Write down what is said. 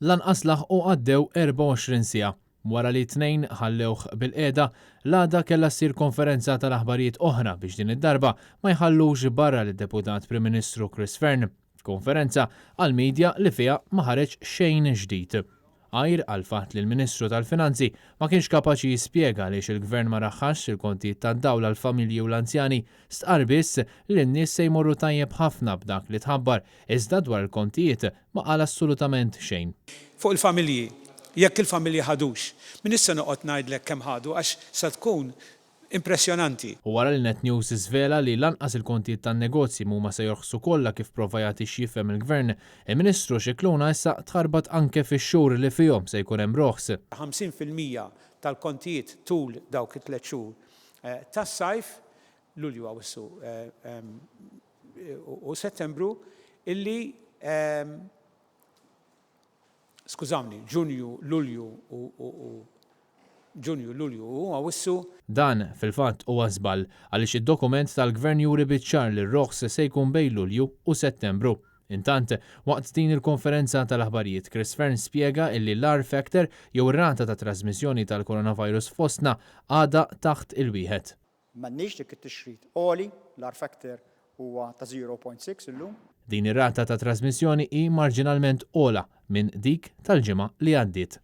Lanqas laħqu għaddew 24 siegħa. Wara li t-Tnejn ħallewh bilqiegħda, l-għada kellha ssir konferenza tal-aħbarijiet oħra biex din id-darba ma jħallux barra lid-Deputat Prim Ministru Chris Fearne. Konferenza għall-media li fiha ma ħareġ xejn ġdid. Għajr għall-fatt li l-Ministru tal-Finanzi ma kienx kapaċi jispjega għaliex il-Gvern ma raħħasx il-kontijiet tad-dawl għall-familji u l-anzjani, stqarr biss li n-nies se jmorru tajjeb ħafna b'dak li tħabbar, iżda dwar il-kontijiet ma qal assolutament xejn. Fuq il-familji, jekk il-familji ħadux. M'iniex se noqgħod ngħidlek kemm ħadu għax se tkun impressjonanti. U wara li Net News żvela li lanqas il-kontijiet tan-negozji mhuma se jorħsu kollha kif prova jagħti x'jifhem il-Gvern, il-Ministru Scicluna issa tħarbat anke fix-xhur li fihom se jkun hemm roħs. 50% tal-kontijiet tul dawk it-tliet xhur tas-sajf, Lulju, Awwissu u Settembru, illi skużawni, Ġunju, Lulju u Ġunju, Lulju u Awwissu. Dan, fil-fatt, huwa żball, għaliex id-dokument tal-Gvern juri biċ-ċar li r-roħs se jkun bejn Lulju u Settembru. Intant, waqt din il-konferenza tal-aħbarijiet, Chris Fearne spjega illi l-R factor, jew ir-rata ta' trażmissjoni tal-coronavirus fostna, għadha taħt il-wieħed. M'għandniex dik it-tixrid għoli, l-R factor huwa ta' 0.6 illum. Din ir-rata ta' trażmissjoni hi marġinalment ogħla minn dik tal-ġimgħa li għaddiet.